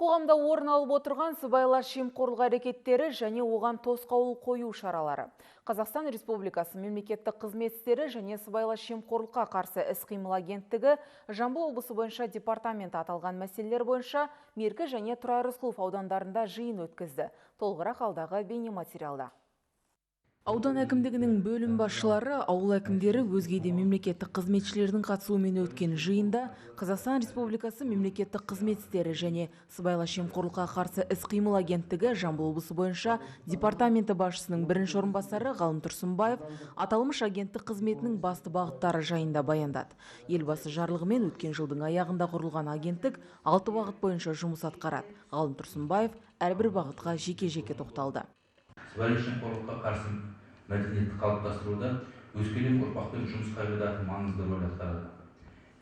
Қоғамда орын алып отырған сыбайлас жемқорлық әрекеттері және оған тосқауыл қою шаралары. Қазақстан Республикасы мемлекеттік қызмет істері және сыбайлас жемқорлыққа қарсы іс-қимыл агенттігі Жамбыл облысы бойынша департаменті аталған мәселелер бойынша Меркі және Тұрар Рысқұлов аудандарында жиын өткізді. Толығырақ алдағы бейнематериалда. Аудан әкімдігінің бөлім басшылары, ауыл әкімдері, өзге де мемлекеттік қызметшілердің қатысуымен өткен жиында Қазақстан Республикасы мемлекеттік қызмет істері және сыбайлас жемқорлыққа қарсы іс-қимыл агенттігі Жамбыл облысы бойынша департаменті басшысының бірінші орынбасары Ғалым Тұрсынбаев аталмыш агенттік қызметінің басты бағыттары жайында баяндады. Елбасы жарлығымен өткен жылдың аяғында құрылған агенттік 6 бағыт бойынша жұмыс атқарады. Ғалым Тұрсынбаев әрбір бағытқа жеке-жеке тоқталды. Сыбайлас жемқорлыққа қарсы мәдениетті қалыптастыруда өскелең ұрпақпен жұмыс қағидаты маңызды рөл атқарады.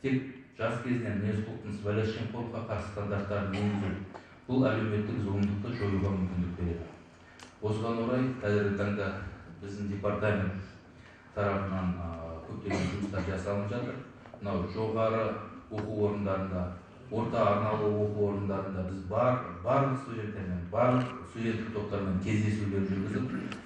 Тек жас кезінен мінез-құлықтың сыбайлас жемқорлыққа қарсы стандарттарын енгізу бұл әлеуметтік зұлымдықты жоюға мүмкіндік береді. Осыған орай қазіргі таңда біздің департамент тарапынан көптеген жұмыстар жасалынып жатыр. Мынау жоғары оқу орындарында, орта арнаулы оқу орындарында біз барлық студенттермен, барлық студенттік топтармен кездесулер жүргізіп,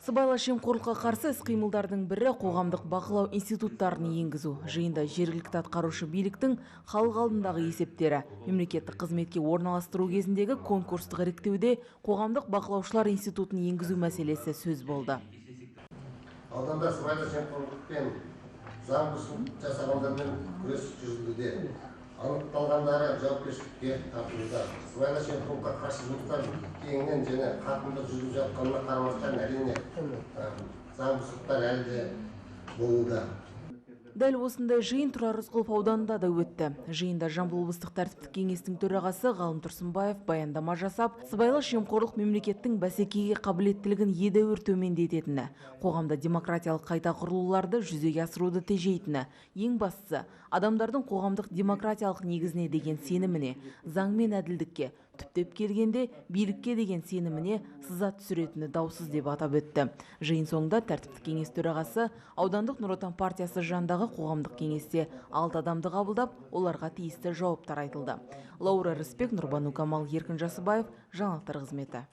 Сыбайлас жемқорлыққа қарсы іс-қимылдардың бірі қоғамдық бақылау институттарын енгізу. Жиында жергілікті атқарушы биліктің халық алдындағы есептері, мемлекеттік қызметке орналастыру кезіндегі конкурстық іріктеуде қоғамдық бақылаушылар институтын енгізу мәселесі сөз болды. Ауданда сыбайлас жемқорлықпен заң бұзушылық жасағандармен күрес жүргізілуде. Анықталғандары жауапкершілікке тартылуда. Сыбайлас жемқорлыққа қарсы жұмыстар кеңінен және қарқынды жүргізіліп жатқанына қарамастан, әрине, заң бұзушылықтар әлі де болуда. Дәл осындай жиын Тұрар Рысқұлов ауданында да өтті. Жиында Жамбыл облыстық тәртіптік кеңестің төрағасы Ғалым Тұрсынбаев баяндама жасап, сыбайлас жемқорлық мемлекеттің бәсекеге қабілеттілігін едәуір төмендететіні, қоғамда демократиялық қайта құрылуларды жүзеге асыруды тежейтіні, ең бастысы адамдардың қоғамдық демократиялық негізіне деген сеніміне, заң мен әділдікке, түптеп келгенде билікке деген сеніміне сызат түсіретіні даусыз деп атап өтті. Жиын соңында тәртіптік кеңес төрағасы аудандық Нұр Отан партиясы жанындағы қоғамдық кеңесте 6 адамды қабылдап, оларға тиісті жауаптар айтылды. Лаура Рысбек, Нұрбану Камал, Еркін Жасыбаев, жаңалықтар қызметі.